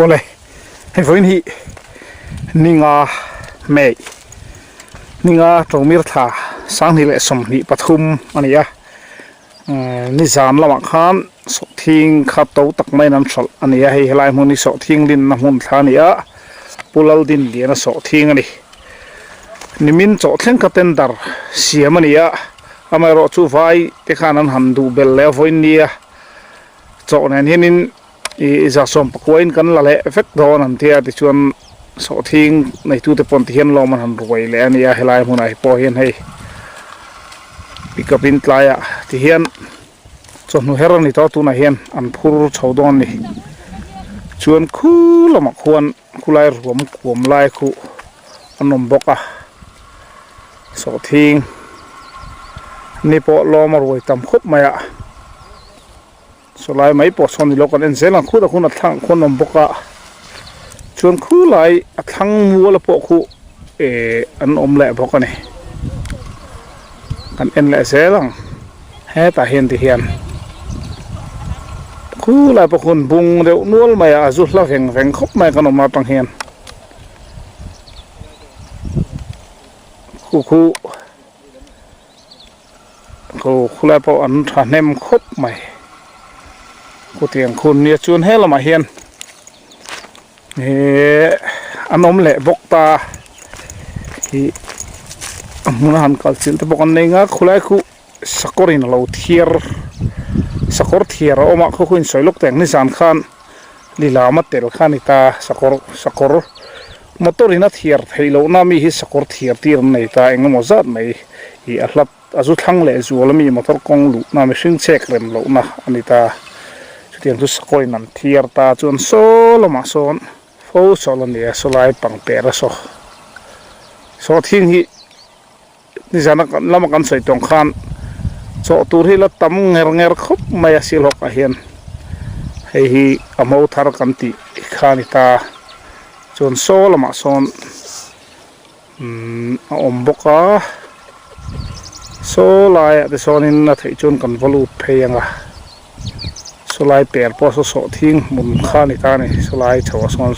Awle hei vawiin hi ninga hmeh ninga tawngmir thla sanghnih leh 23 a ni a nizan lamah khan sawhthing kha to tak maiin an hralh a ni a hei helai hmun hi sawhthing linna hmun thla a ni a Pu Laldinliana sawhthing a ni. Nimin chawh thleng kha tender siam a ni a, amaherawh chu vai te khan an han duh belh leh a vawiin nia chawh nen hianin ih 190 in kan la leh vek dawn an tia tichuan sawhthing neitute pawh ti hian lawm an han ruai leh a ni a helai hmunah hi pawh hian hei pick up in tlaiah ti hian chawhnu her a ni tawh a tunah hian an phur chho dawn a ni chuan khu lamah khuan. Khulai ruam kuam lai khu an awm bawk a sawhthing ni pawh lawm a ruai tam khawp mai a sawlai mai pawh sawn ni lo kan en zel ang khutah khuan a thlang khuan an awm bawk a chuan khulai a thlang mual pawh khu eh an awm leh bawk a ni kan en leh zel ang hetah hian ti hian khulai pawh hun bung deuh nual mai a a zu hla veng veng khawp mai kan awm atang hian khu khu khu khulai pawh an thahnem khawp mai khutiang khun nia chuan he lamah hian Ehh an awm leh bawk ta ih a hmuna han kal chilh te bawk an nei nga khulai khu sakawr in alo thiar sakawr thiar a awm a khaw khu in sawi lawk teh ang nizan khan lilam a tel kha a ni ta sakawr sakawr motor in a thiar theih loh na mi hi sakawr thiar tir an nei ta eng emaw zat mai ih a hlat A zu thlang leh zual ami motor kawng luhna mihring chek rem lohna a ni ta. Chutiang chu sakawin an thiar ta chuan saw lamah sawn fo sawl a ni a, sawlai pangper a saw. Saw thing hi nizana lama kan sawi tawng khan chawh tur hi la tam nger nger khawp mai a Silhawkah hian hei hi a mo thar kan tih kha a ni ta. Chuan saw lamah sawn. Umm a awm bawk a saw laiah te sawnin a theih chuan kan va lut phei ang a saw lai per pawh saw sawhthing hmun kha a ni ta a ni saw lai chho ah sawn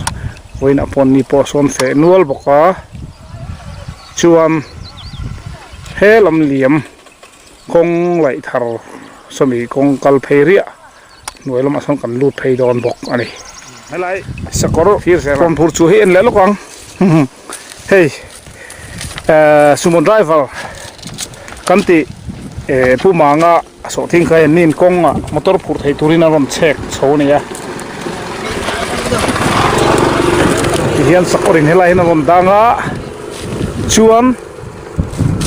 vawiinah pawh ni pawh a sawn feh nual bawk a chuan he lam liam kawng laih thar sawmi kawng kal phei riah hnuai lamah sawn kan lut phei dawn bawk a ni. Helai sakawr rawn phur chu hi en leh lawk ang hei ehh sumo driver kan tih ehh pu manga sawhthing kha hian nin kawng ah motor phur thei turin a rawn chhek chho a ni a tihian sakawr in helai hian a rawn dang a chuan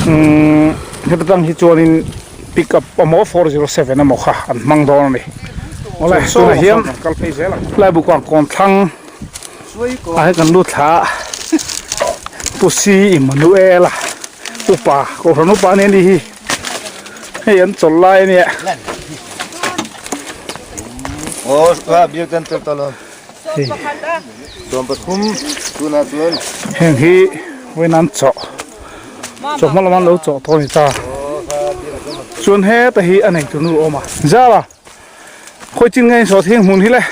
umm heta tang hi chuanin. Pick up emaw 407 emaw kha an hmang dawn a ni. Awle tunah hian lai bukah kawn thlang ah hian kan lut thla a Pu Si Immanuel a upa kohhran upa a ni a ni hi hei an chawlh lai a nia. Heng hi vawiin an chawh. Chawhma lama an lo chawh tawh a ni ta. Chuan heta hi a nei tunu a awm a. Zara, khawi chin nge in saw thing hmun hi le?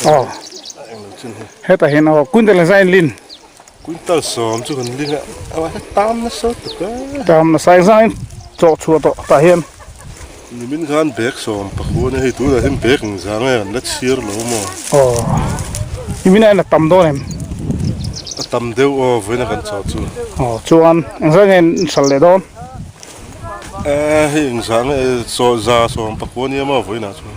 Aw, heta hian aw quintal engzah in lin? Quintal sawm chu kan ling a, aw tam nasa tak a. Tam nasa engzah in chawh chhuah tawh tah hian. Nimin khan bag sawm pakua nia hei tunah hian bag engzah nge an la chhiar lo maw? Aw nimin ah hian a tam dawn em? A tam deuh aw vawiin a kan chawh chu. Aw chuan engzah nge in hralh leh dawn? Eh hei engzah nge chaw za 14 nia maw vawiin ah chuan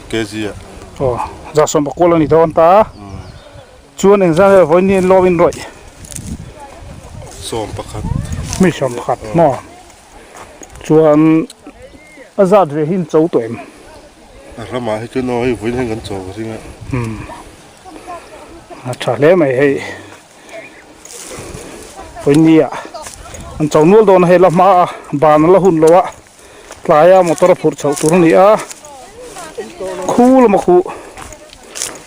kg ah. Aw za 14 la ni dawn ta. Chuan engzah nge vawiin hi lawm in rawih? 11. Mi 11 maw? Chuan a zat ve hi in cho tawh em? A ramah hi chuan aw hei vawiin hian kan cho ka ring a. Umm a tha hle mai hei vawiin ni ah an cho nual dawn a hei la hma a ban a la hun lo a tlai a motor a phurh chhoh tur a ni a khu lama khu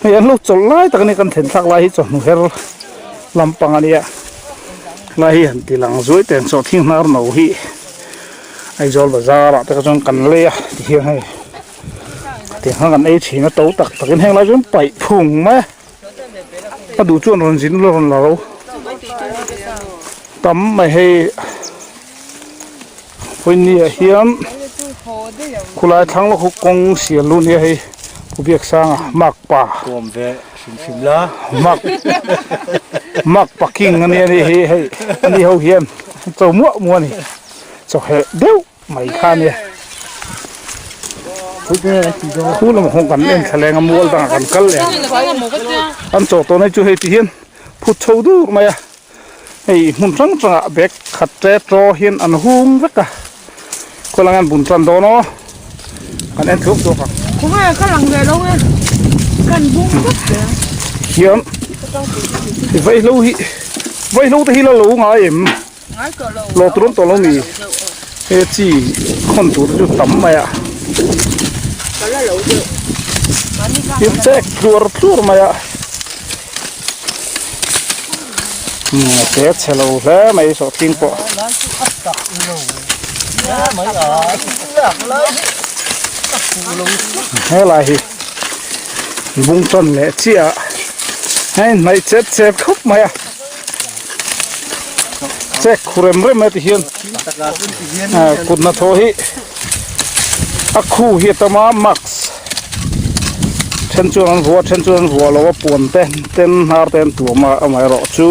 hei an lo chawlh lai tak a ni kan then thlak lai hi chawhnu her lampang a nia lai hi han ti lang zuai teh ang sawhthing hnar no hi. Aizawl bazar ah te kha chuan kan lei a ti hian hei tiang khan kan ei thin a to tak tak in heng lai chuan paih phung mai a a duh chuan rawn zin ula rawn la ro tam mai hei vawiin ah hian khulai thlang lawk hi kawng sial lu nia hei Pu Biaksanga makpa mak makpa king ania ni hi hei ani ho hian cho muah muah a ni. Chawheh deuh mai kha ania. Khu lamah khawn kan en thla leng a mual dangah kan kal leh ang. An chaw tawh na chu hei ti hian phut chho dur mai a. Hei hmun hrang hrangah bag khat te chaw hian an hung vek a. Khaw lang an bun tan dawn aw. Kan en thuak thuak ang. Khawnge ka lang ve lo e. Kan bung vek zel. Hian vaihlo hi vaihlo te hi la lo ngai em? Lo tur awm tawh lo ni. He chi khawn tur chu tam mai a. Thil chek tluar tluar mai a. Umm te chhe lo hle mai sawhthing pawh. Helai hi bung tan leh chiah a hei hnaih chet chet khawp mai a. Chek khu rem rem a ti hian kut hnathawh hi a khu hi a tam a mask then chuan an vuah then chuan an vuah lo a puan te ten hnar te an tuam a amaherawh chu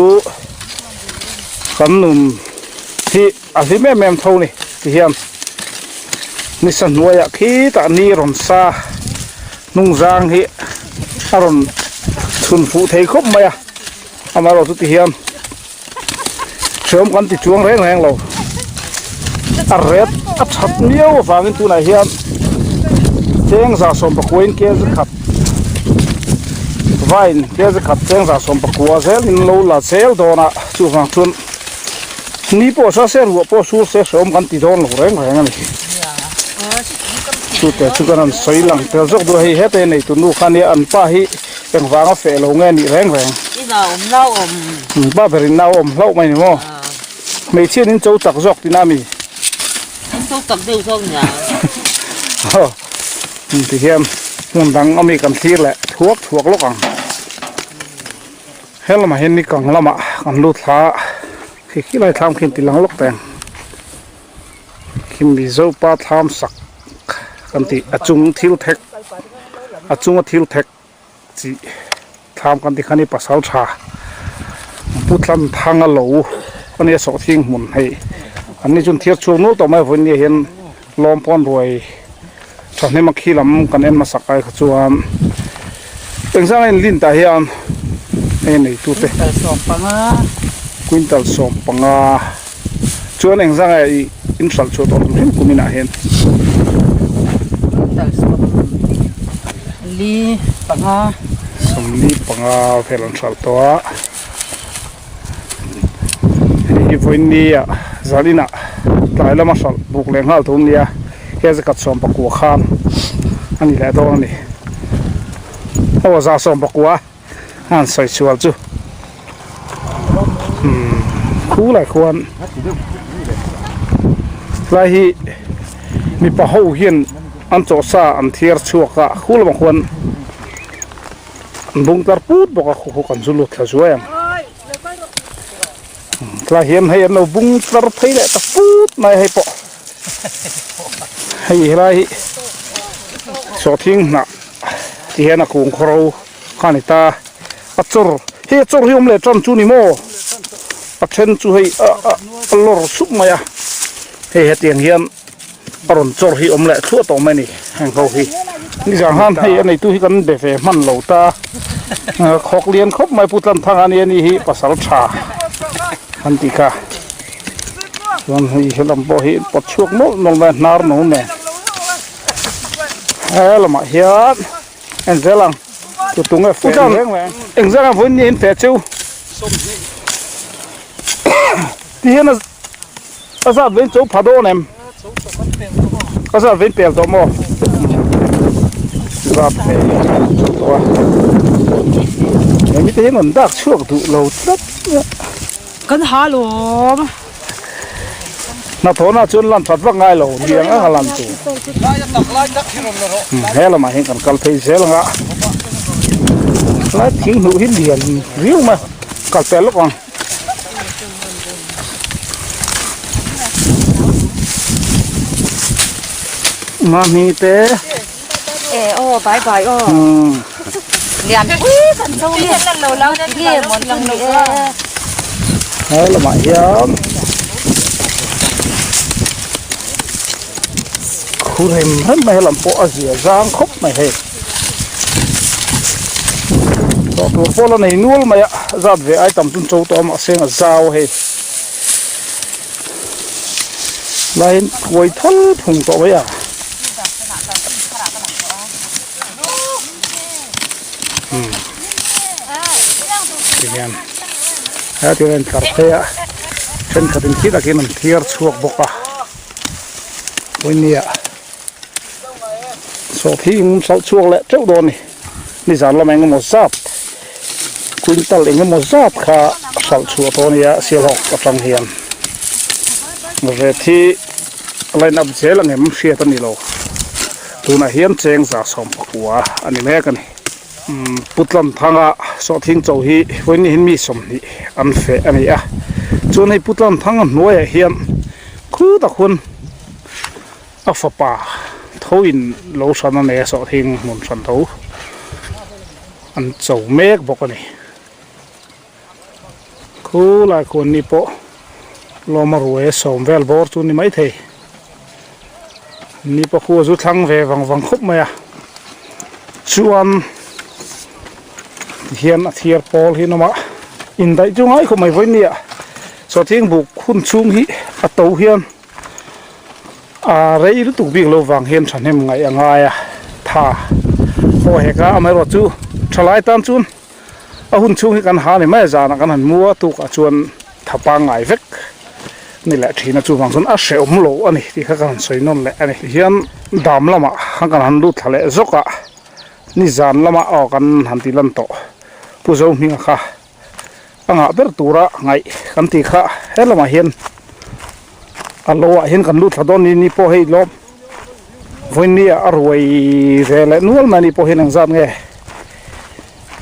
kan nun hi a hlim em em tho ni ti hian nisa hnuaiah khitah ni rawn sa hnung zang hi a rawn chhun fuh thei khawp mai a. Amaherawh chu ti hian hreawm kan ti chuang reng reng lo a ret a that miau avangin tunah hian chengza sawmpakua in kg khat vine kg khat chengza sawmpakua zel in lo la zel dawn a chuvang chuan ni pawh sa se ruah pawh sur se hreawm kan ti dawn lo reng reng a ni chute chu kan han sawi lang tel zawk duh a hei heta hi neitu nu kha nia an pa hi. Engvanga feh lo nge nih reng reng. I nau awm nau awm. Pa berin nau awm hlauh mai ni maw. Hmeichhia in cho chak zawk tina mi. In cho chak deuh zawk nia. Aw ti hian hmun dang ami kan thlir leh thuak thuak lawk ang. He lamah hian ni kang lamah kan lut thla a khi khi lai thlam khi an ti lang lawk teng. Khi Mizo pa thlam sak kan tih a chung thil thek a chunga thil thek chi thlam kan tih kha ni pasal tha pu tlan thang a lo a nia sawhthing hmun hei an ni chuan thir chhuak nual tawh mai vawiin nia hian lawm pawn ruai thahnem a khi lam kan en hmasak ai kha chuan engzang a inlin tah hian hei neitute quintal sawmpanga. Chuan eng zang nge i in hralh chhuah tawh hrim kum inah hian? Quintal 45. 45 vel an hralh tawh a. Hei hi vawiin nia zan inah tlai lama hralh buk leh nghal thum nia he zakat 19 khan a ni leh dawn a ni. Aw za 19. an sawi sual chu umm khulai khuan tlai hi mipa ho hian an chawhsa an thiar chhuak a khu lamah khuan an bung tlar put bawk a khu khu kan zu lut thla zuai ang tlai hian hei an lo bung tlar phei leh ta put mai a hei pawh hei helai hi sawhthing hnah ti hian a kung khawro kha a ni ta a chawr hei a chawr hi awm leh tan chu ni maw a then chu hei a a a lawr sup mai a hei hetiang hian a rawn chawr hi awm leh thluah tawh mai a ni heng ho hi nizan khan hei a neitu hi kan be ve hman lo ta khawk lian khawp mai Pu Tlanthanga ania ni hi pasal tha an tih kha. Chuan hei helam pawh hi pawt chhuak nawlh nawlh mai a hnar no nen he lamah hian en zel ang tu tunge feh reng reng eng zang a vawiin ni in feh chu ti hian a zat vein cho pha dawn em a zat vein pel tawh maw zat ve cho tawh a he mite hian an dak chhuak duh lo tlat. Kan ha lawm. Hnathawhna chuan lan that vak ngai lo niang ang a lan tur. He lamah hian kan kal phei zel ang a, helai thing hnuh hi lian riau mai a, kal pel lawk ang. Mahni te. E aw bye bye aw. Lian pui kan zo nge nge mawn chu ni e. He lamah hian khu rem rem mai helam pawh a zia zang khawp mai hei. Tawh tur pawh la nei nual mai a zat ve ai tam chu an cho tawh a mahse a zau hei. Laiin kuai thal phung tawh mai a. Tihian hetin a intlar phei a thenkhatin khi takin an thiar chhuak bawk a vawinia sawhthing hralh chhuak leh teuh dawn a ni nizan lamah engemaw zat quintal engemaw zat kha hralh chhuah tawh a nia sialhawk atang hian ret hi line up zel ang em hriat a ni lo. Tunah hian cheng 110 a ni mek a ni. Putlam thanga sawhthing cho hi vawiin hi mi 20 an feh a ni a. Chuan hei Putlam thanga hnuaiah hian khu tak hun a fapa tho in lo hran a nei a sawhthing hmun hran tho an cho mek bawk a ni. Khu lai khuan ni pawh lawma ruai a sawm vel bawr chu ni maithei. Ni pawh khu a zu thlang ve vang vang khawp mai a. Chuan tihian a thiar pawl hi an awm a, indaih chu ngai khawp mai vawiin nia. Sawhthing buk hun chhung hi a to hian a rei lutuk bik lo vang hian thahnem ngaih a ngai a, tha pawh hek a, amaherawhchu thalai tan chuan. A hun chhung hi kan ha ni mai a, zanah kan han mu a, tukah chuan tha pangngai vek ni leh thin a, chuvang chuan a hrehawm lo a ni tih kha ka han sawi nawn leh a ni. Tihian dam lamah khan kan han lut thla leh zawk a, nizan lamah aw kan han ti lan tawh Pu Zohminga kha a ngah ber tura ngaih kan tih kha he lamah hian a lo ah hian kan lut thla dawn ni ni pawh hei lawm vawiin ah a ruai ve leh nual mai a ni pawh hian engzat nge.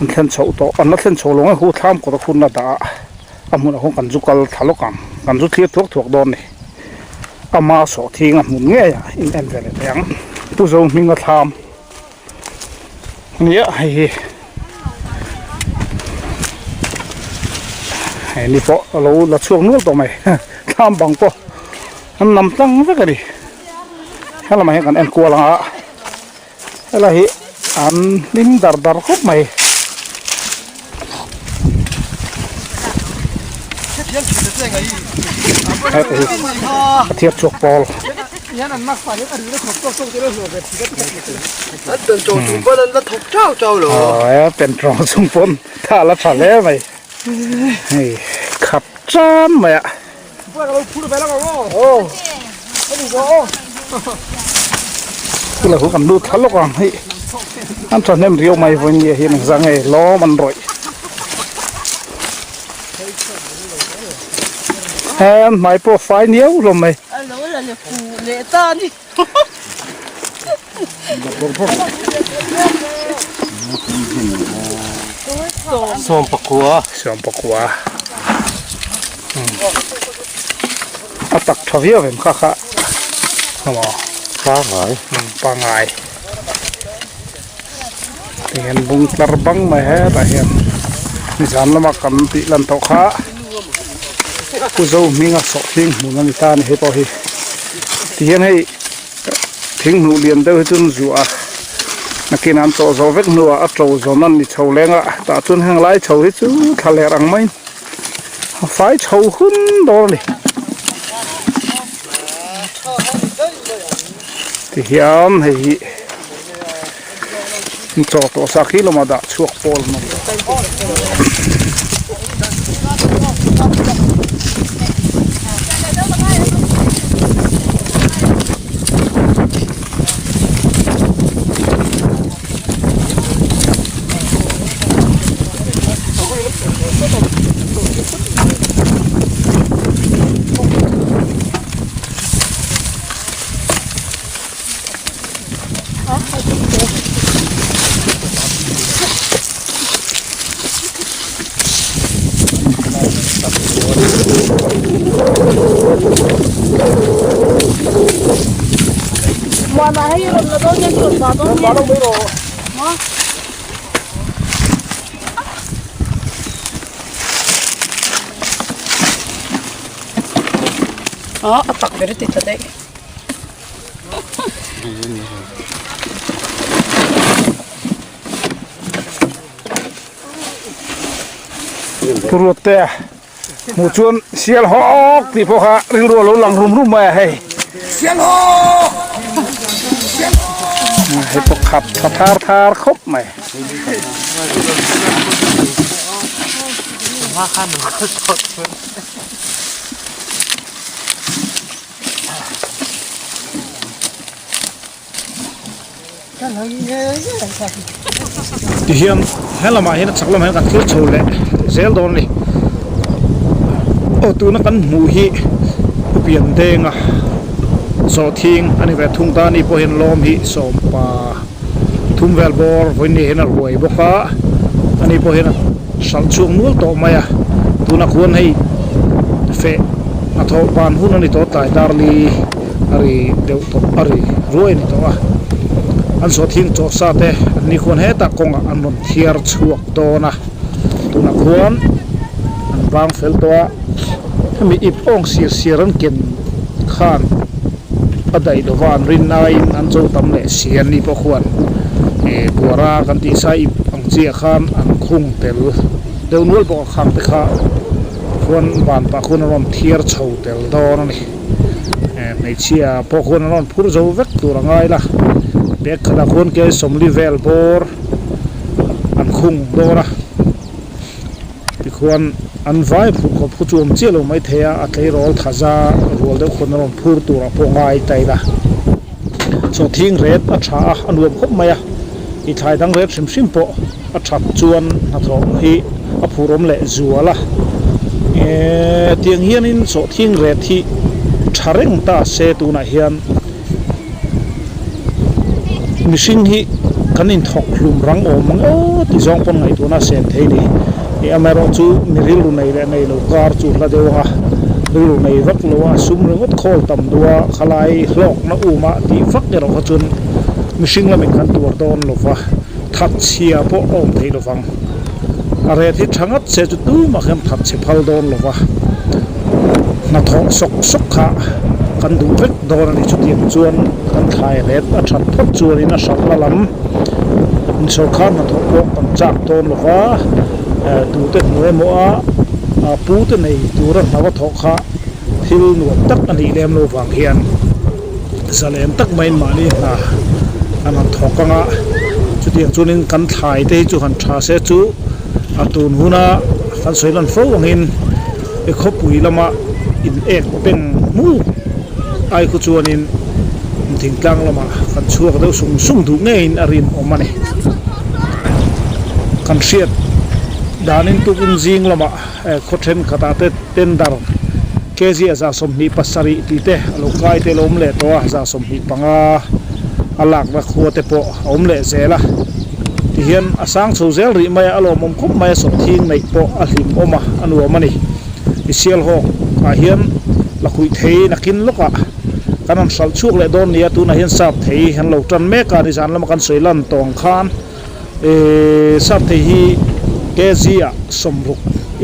An thlen chhoh tawh an la thlen chho lo nge hu thlam kawt a hun a dah a a hmunah khawn kan zu kal thla lawk ang kan zu thlir thuak thuak dawn a ni ama sawhthing a hmun ngei a in en ve leh thei ang Pu Zohminga thlam a ni a hei hi hei ni pawh a lo la chhuak nual tawh mai thlam bang pawh an nam tlang vek a ni helamah hian kan en kual ang a. Helai hi an hlim dar dar khawp mai. A thiar chhuak pawl. Pen tawng chung pawn tha la tha hle mai. Hei khat tan mai a. Tuna khu kan lut thla lawk ang hei an thahnem riau mai vawiin ni ah hian engzah nge lawm an rawih he an hmai pawh a fai niau hlawm mai. Sawmpakua. Sawmpakua. A tak tha viau em kha kha. Emaw. Pangai. Pangai. Tihian bung tlar bang mai hetah hian nizan lama kan tih lan tawh kha Pu Zohminga sawhthing hmun a ni ta a ni hei pawh hi. Tihian hei thing hnuh lian deuh hi chu an zuah a nakin an chawh zawh vek hnuah a to zawn a ni chho leng a tah chuan heng lai chho hi chu thla ler ang maiin a fai chho hun dawn a ni tihian hei hi an chawh tawh sa khi lamah dah chhuak pawl a ni. A tak ber a ti ta daih. Ruatte hmuh chuan sial hawk tih pawh kha rilru a lo lang rum rum mai a hei. Sial hawk! Hei pawh khap tha thar thar khawp mai. Tihian he lamah hian a chak lamah hian kan thlir chho leh zel dawn a ni. Aw tuna kan hmuh hi Pu Piandenga Zawhthing a ni ve thung ta a ni pawh hian lawm hi sawmpa thum vel bawr vawiin ni hian a ruai bawk a ani pawh hian a hralh chhuak nual tawh mai a tunah khuan hei feh hnathawh ban hun a ni tawh tlai darli a ri deuh tawh a ri ruai a ni tawh a an sawhthing chaw sa te an ni khuan hetah kawngah an rawn thiar chhuak dawn a tunah khuan an vang fel tawh a hemi ip awng sir sir an ken khan. A daih lova an rin aiin an cho tam leh si an ni pawh khuan ih buara kan tih sa ip ang chiah khan an khung tel deuh nual bawk a khang te kha khuan van pah khuan a rawn thiar chho tel dawn a ni eh hmeichhia pawh khuan a rawn phur zo vek tur a ngai la bag khatah khuan ke sawmli vel bawr an khung dawn a. Tikhuan an vai phurh khawp khu chu awm chiah lo mai thei a, a tleirawl thaza rual deuh khuan a rawn phur turah pawh ngai ta ila. Sawhthing ret a tha a, a nuam khawp mai a, i thlai dang ret hrim hrim pawh a that chuan hnathawh hi a phur awm leh zual a. Eee tiang hianin sawhthing ret hi tha reng ta se tunah hian. Mihring hi kan inthawk hlum rang awm ang aw tih zawng pawn ngaihtuahna a sem thei ni. Ih amaherawh chu mi rilru nei leh nei lo kar chu hla deuh ang a, rilru nei vak lo a sum ringawt khawl tam duh a, khalai hlawkna um a tih vak erawh kha chuan mihring lamin kan tuar dawn lo va, thatchhia pawh a awm thei lo vang. A ret hi tha ngat se chu tumah khian thatchhe phal dawn lo va, hnathawh sawk sawk kha kan duh vek dawn a ni. Chutiang chuan kan thlai ret a that phawt chuanin a hralhna lam insawrkhar hnathawh pawh kan chak dawn lo va, tute hmu emaw a pute nei tura hnawa thawh kha thil nuam tak a nih lem lo vang hian. Zalen tak maiin mahni hna an han thawk ang a, chutiang chuanin kan thlai te hi chu han tha se chu a tun huna kan sawi lan fo angin i khawpui lama in ek peng hmuk ai khu chuanin thingtlang lamah kan chhuak deuh sung sung duh ngeiin a rinawm a ni. Kan hriat danin tukin zing lamah khaw thenkhatah te tender kg a 27 tih te a lo kai te a lo awm leh tawh a, 25 a lakna khua te pawh a awm leh zel a, tihian a sang chho zel rih mai a, a lawmawm khawp mai a, sawhthing neih pawh a hlim awm a, a nuam a ni. I Sialhawk ah hian lakhuih thei nakin lawkah kan han hralh chhuak leh dawn nia, tunah hian sap thei an lo tan mek a, nizan lama kan sawi lan tawng khan. Eee sap thei hi kg ah 60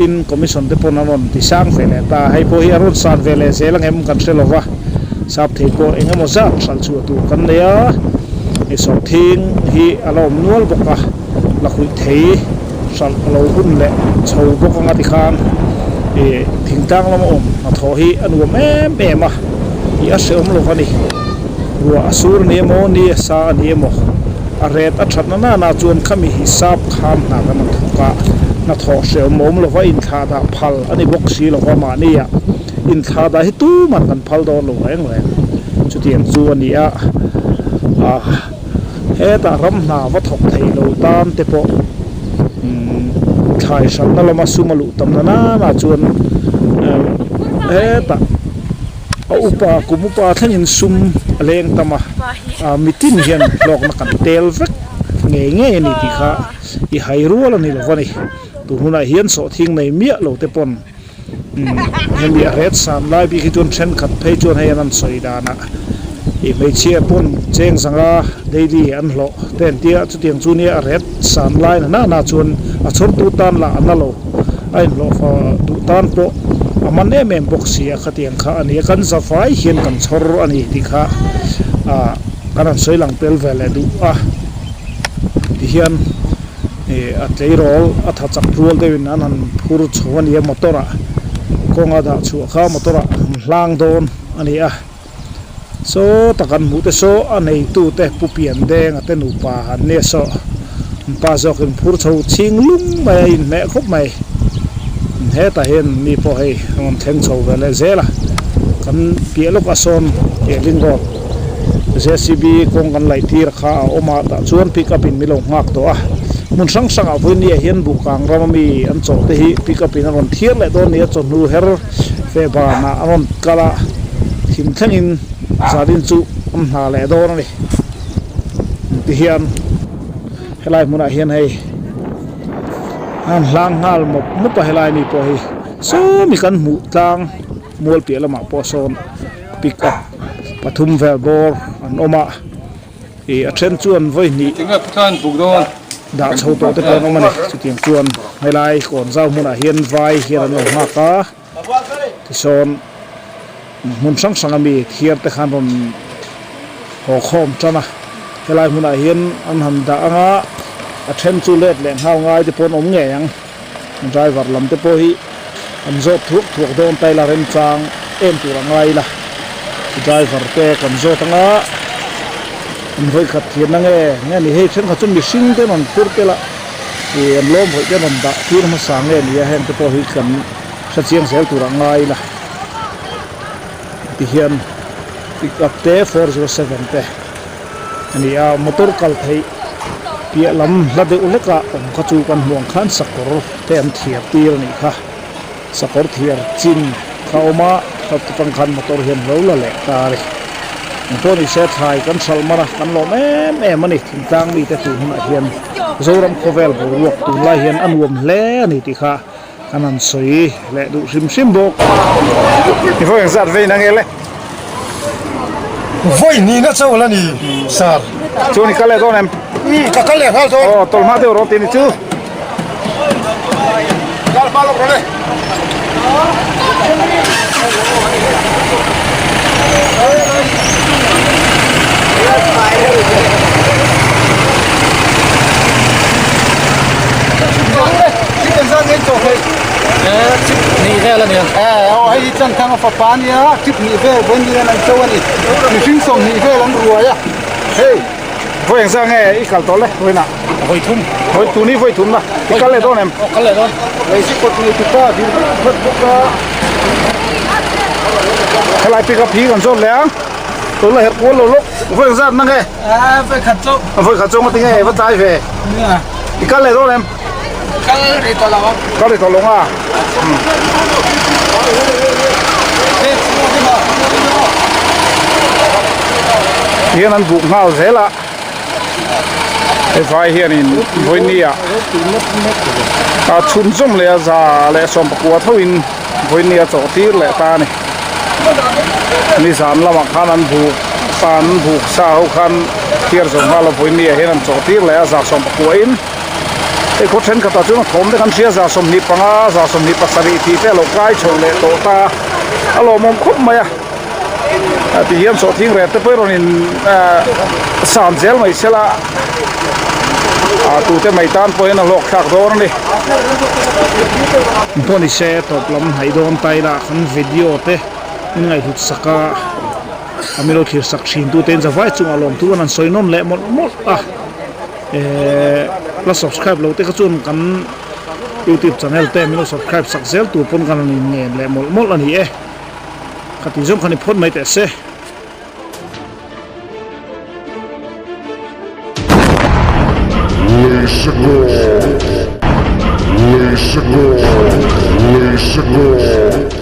in commission te pawn a rawn ti sang ve leh ta, hei pawh hi a rawn san ve leh zel ang em kan hre lo va, sap thei pawh eng emaw zat hralh chhuah tur kan nei a, i sawrthing hi a la awm nual bawk a, lakhuih thei hralh a lo hun leh chho bawk anga tikhan ih thingtlang lama awm hnathawh hi a nuam em em a, ih a hrehawm lo va ni. Ruah a sur a ni emaw, ni a sa a ni emaw, a ret a that na nana chuan khami hi sap khan hna kan rawn thawk a, hnathawh hrehawm awm lova inthlah dah phal a ni bawk si lova mahnia inthlah dah hi tuman kan phal dawn lo reng reng. Chutiang chu a ni a, ah hetah ram hna va thawk thei lo tan te pawh umm thlai hranna lama sum a luh tam na nana chuan hetah. A upa kum upa thlengin sum a leng tam a, ah mitin hian hlawkna kan tel vek ngei ngei a ni tih kha i hai rual a ni lo va ni. Tun hunah hian sawhthing nei miah lo te pawn umm hemi a ret san lai bik hi chuan thenkhat phei chuan hei an an sawi danah. Ih hmeichhia pawn cheng zanga daily an hlawh te an tia, chutiang chu nia a ret san lai na na chuan a chhawrtu tan lah a na lo, a inhlawh fa duh tan pawh a man em em bawk si a khatiang kha a ni a, kan za vai hian kan chhawr a ni tih kha ah kan han sawi lang tel ve leh duh a tihian ih a tleirawl a tha chak rual deuhin an han phur chho a ni a motor ah kawnga dah chhuah kha motor ah an hlang dawn a ni a. Saw tak an hmuh te saw a neitu te Pu Piandeng a te nupa an nia saw an pa zawk in phur chho chhing lung mai a inhmeh khawp mai. Hetah hian mi pawh hei a rawn thleng chho ve leh zel a, kan piah lawkah sawn Eling Road JCB kawng kan laih tir kha a awm a tah chuan pick up in min lo nghak tawh a, hmun hrang hrangah vawinia hian Buhkang rama mi an chawh te hi pick up in a rawn thiar leh dawn nia chawhnu her Feh banah a rawn kal a, thim thlengin zanin chu an hna leh dawn a ni. Tihian helai hmunah hian hei an hlang nghal mawp mawp a helai mi pawh hi sawmi kan hmuh tlang mual piah lamah pawh sawn pick up pathum vel bawr an awm a. Ih a then chuan vawi hnih dah chho tawh te pawh an awm a ni chutiang chuan helai kawn zau hmunah hian vai hian an lo nghak a tisawn hmun hrang hrang ami thiar te khan rawn haw khawm tan a helai hmunah hian an han dah ang a a then chu let leh nghal ngai te pawh an awm ngei ang driver lam te pawh hi an zawt thuak thuak dawn ta ila remchang em tur a ngai ila driver te kan zawt anga an vawi khat thian ange nge ni hei thenkhat chu mihring te rawn phur tel a ih an lawm hawih te rawn dah tir hmasa nge ni a heng te pawh hi kan hre chiang zel tur a ngai ila tihian pick up te 407 te a ni a motor kal theih piah lam hla deuh hlekah awm kha chu kan hmuh ang khan sakawr te an thiar tir a nih kha sakawr thiar chin kha a awm a atang khan motor hian lo la leh ta a ni engpawh ni se thlai kan hralh man a kan lawm em em a ni thingtlang mite tun hunah hian Zoram khawvel boruak tunlai hian a nuam hle a ni tih kha Kan han sawi leh duh hrim hrim bawk. I vawi engzat vei na nge le? Vawi hnihna chauh la ni sir. Chuan i kal leh dawn em? Ka kal leh nghal dawn. Aw tawlhma deuh rawh tih ni chu. Kal hma lawk rawh le. Vawi engzah nge i kal tawh le vawiinah? Vawi thum. Vawi tun hi vawi thum na. I kal leh dawn em? Aw kal leh dawn. Helai pick up hi kan zawt leh ang. Tun la herh kual lo lawk. Vawi engzat na nge? Vawi khat chauh. Vawi khat chauh ngawt nge va tlai ve. Nia. I kal leh dawn em? Kal rih tawh lo ang. Kal rih tawh lo nga. Hian an buk nghal zel a. Hei vai hianin vawinia a chhunzawm leh a za leh sawmpakua thoin vawinia chawh tir leh ta a ni. Nizan lamah khan an buk an buk sa ho khan thiar zawm nghal a vawinia hian an chawh tir leh a za sawmpakua in hei khaw thenkhatah chuan a thawm te kan hria za 25 za 27 tih te a lo kai chho leh tawh ta a lawmawm khawp mai a ti hian sawhthing rep te pawh rawn in san zel mai sela ah tute mai tan pawh hian a hlawk thlak dawn a ni. Pawh ni se tawp lam hnaih dawn ta ila kan video te min ngaihhlut sak a a min lo thlir sak thin tute in zavai chungah lawmthu an han sawi nawn leh mawlh mawlh a ehh la subscribe lo te kha chuan kan youtube channel te min lo subscribe sak zel tur pawn kan han in ngen leh mawlh mawlh a ni e. Ka tih zawng kha ni phawt mai teh se. Leisekawr. Leisekawr. Leisekawr.